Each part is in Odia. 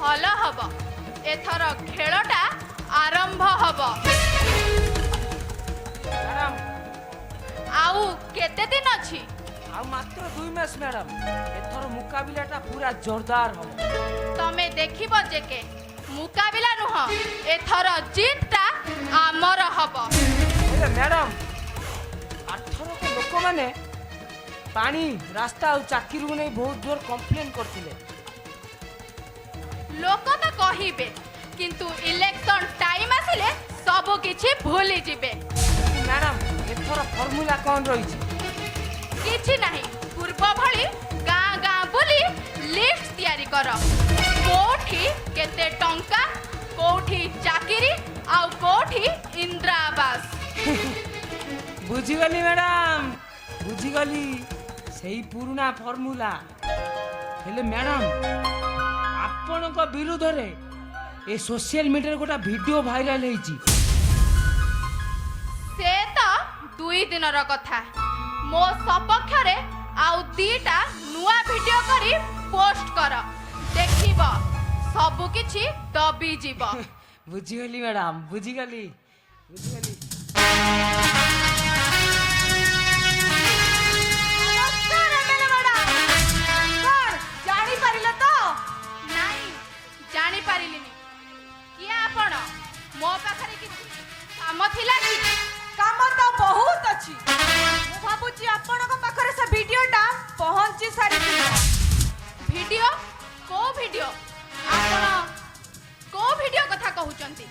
ଭଲ ହବ। ଏଥର ଖେଳଟା ଆରମ୍ଭ ହବ। ମ୍ୟାଡ଼ାମ। ଆଉ କେତେ ଦିନ ଅଛି? ଆଉ ମାତ୍ର 2 ମାସ ମ୍ୟାଡ଼ାମ। ଏଥର ମୁକାବିଲାଟା ପୁରା ଜୋରଦାର ହବ। ତମେ ଦେଖିବ ଜେକେ, ମୁକାବିଲା ନୁହଁ, ଏଥର ଜିତଟା ଆମର ହବ। ହେଲେ ମ୍ୟାଡ଼ାମ, ଆରଥରକ ଲୋକମାନେ ପାଣି, ରାସ୍ତା ଆଉ ଚାକିରିକୁ ନେଇ ବହୁତ ଜୋର କମ୍ପ୍ଲେନ୍ କରିଥିଲେ। ଲୋକ ତ କହିବେ, କିନ୍ତୁ ଇଲେକ୍ସନ ଟାଇମ ଆସିଲେ ସବୁ କିଛି ଭୁଲିଯିବେ। ମ୍ୟାଡ଼ାମ, ଏଥର ଫର୍ମୁଲା କ'ଣ ରହିଛି? କିଛି ନାହିଁ, ପୂର୍ବ ଭଳି ଗାଁ ଗାଁ ବୁଲି ଲିଷ୍ଟ ତିଆରି କର। କୋଉଠି କେତେ ଟଙ୍କା, କୋଉଠି ଚାକିରି ଆଉ କୋଉଠି ଇନ୍ଦିରା ଆବାସ। ବୁଝିଗଲି ମ୍ୟାଡ଼ାମ, ବୁଝିଗଲି। ସେଇ ପୁରୁଣା ଫର୍ମୁଲା। ହେଲେ ମ୍ୟାଡ଼ାମ, ଆପଣଙ୍କ ବିରୁଦ୍ଧରେ ଏ ସୋସିଆଲ ମିଡ଼ିଆରେ ଗୋଟେ ଭିଡ଼ିଓ ଭାଇରାଲ ହେଇଛି। ସେ ତ 2 ଦିନର କଥା। ମୋ ସପକ୍ଷରେ ଆଉ ଦିଟା ନୂଆ ଭିଡିଓ କରି ପୋଷ୍ଟ କର, ଦେଖିବ ସବୁ କିଛି ଦବିଯିବ। ବୁଝିଗଲି ମ୍ୟାଡ଼ାମ, ବୁଝିଗଲି, ବୁଝିଗଲି। ନମସ୍କାର ଏମଏଲଏ ମ୍ୟାଡାମ। କଣ ଜାଣିପାରିଲେ ତ? ନାଇଁ, ଜାଣିପାରିଲିନି। କିଏ ଆପଣ? ମୋ ପାଖରେ କିଛି କାମ ଥିଲା କି? କାମ ତ ବହୁତ ଅଛି। ମୁଁ ଭାବୁଛି ଆପଣଙ୍କ ପାଖରେ ସେ ଭିଡିଓଟା ପହଞ୍ଚି ସାରିଥିବ। ଭିଡିଓ? କୋଉ ଭିଡିଓ? ଆପଣ କୋଉ ଭିଡିଓ କଥା କହୁଛନ୍ତି?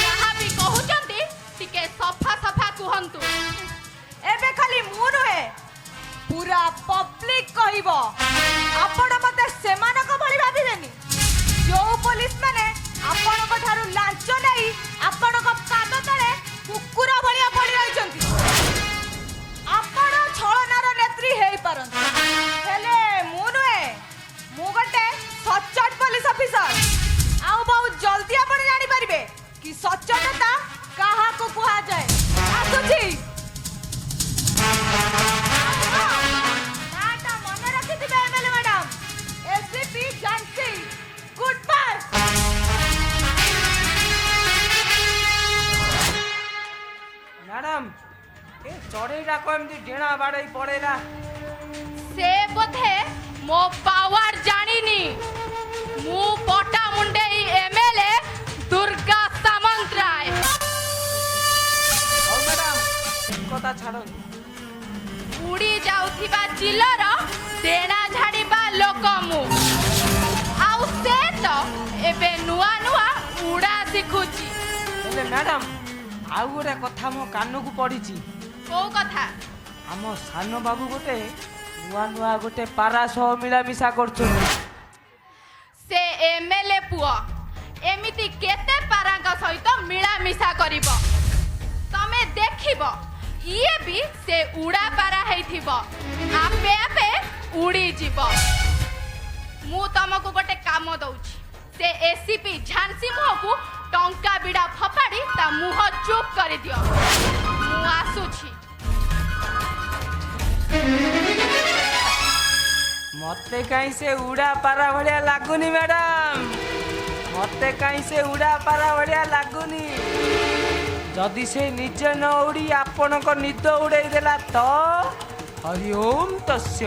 ଯାହା ବି କହୁଛନ୍ତି ଟିକେ ସଫା ସଫା କୁହନ୍ତୁ। ଏବେ ଖାଲି ମୁଁ ନୁହେଁ, ପୁରା ପବ୍ଲିକ କହିବ। ଆପଣ ମତେ ସେମାନଙ୍କ ଭଳି ଭାବିବେନି, ଯୋଉ ପୋଲିସ ମାନେ ଆପଣଙ୍କ ଠାରୁ ଲାଞ୍ଚ ନେଇ ଆପଣଙ୍କ ପାଦ ତଳେ କୁକୁର ଭଳିଆ ପଡି ରହିଛନ୍ତି। ଆପଣ ଛଳନାର ନେତ୍ରୀ ହେଇପାରନ୍ତି, ହେଲେ ମୁଁ ନୁହେଁ। ମୁଁ ଗୋଟେ ସଚ୍ଚୋଟ ପୋଲିସ ଅଫିସର। ଆଉ ବହୁତ ଜଲ୍ଦି ଆପଣ ଜାଣିପାରିବେ କି ସଚ୍ଚୋଟତା କାହାକୁ କୁହାଯାଏ। ଆସୁଛି। ନାଁଟା ମନେ ରଖିଥିବେ MLA madam, ACP Jhansi. Good bye. Madam, ଏ ଚଢ଼େଇଟା କଣ ଏମିତି ଡେଣା ବାଡ଼େଇ ପଳେଇଲା? ସେ ବୋଧେ ମୋ ପାୱାର ଜାଣିନି। ମୁଁ ପଟ୍ଟାମୁଣ୍ଡେଇ ଏମଏଲଏ ଦୁର୍ଗା ସାମନ୍ତରାୟ। ହଉ ମ୍ୟାଡ଼ାମ, କଥା ଛାଡ଼ନ୍ତୁ। ଉଡ଼ି ଯାଉଥିବା ଚିଲର ଡେଣା ଝାଡ଼ିବା ଲୋକ ମୁଁ। ଆଉ ସେ ତ ଏବେ ନୂଆ ନୂଆ ଉଡ଼ା ଶିଖୁଛି। ହେଲେ ମ୍ୟାଡ଼ାମ, ଆଉ ଗୋଟେ କଥା ମୋ କାନକୁ ପଡ଼ିଛି। କୋଉ କଥା? ଆମ ସାନ ବାବୁ ଗୋଟେ ନୂଆ ନୂଆ ଗୋଟେ ପାରା ସହ ମିଳାମିଶା କରୁଛନ୍ତି। ସେ ଏମଏଲଏ ପୁଅ ଏମିତି କେତେ ପାରାଙ୍କ ସହିତ ମିଳାମିଶା କରିବ? ତମେ ଦେଖିବ, ଇଏ ବି ସେ ଉଡ଼ା ପାରା ହେଇଥିବ, ଆପେ ଆପେ ଉଡ଼ିଯିବ। ମୁଁ ତମକୁ ଗୋଟେ କାମ ଦଉଛି। ସେ ଏସିପି ଝାନ୍ସୀ ମୁହଁକୁ ଟଙ୍କା ବିଡ଼ା ଫୋପାଡ଼ି ତା ମୁହଁ ଚୁପ୍ କରିଦିଅ। ମୁଁ ଆସୁଛି। ମତେ କାହିଁ ସେ ଉଡ଼ା ପାରା ଭଳିଆ ଲାଗୁନି ମ୍ୟାଡ଼ାମ। ମତେ କାହିଁ ସେ ଉଡ଼ା ପାରା ଭଳିଆ ଲାଗୁନି। ଯଦି ସେ ନିଜେ ନ ଉଡ଼ି ଆପଣଙ୍କ ନିଦ ଉଡ଼େଇ ଦେଲା ତ? ହରି ଓମ୍ ତସ୍ୟ।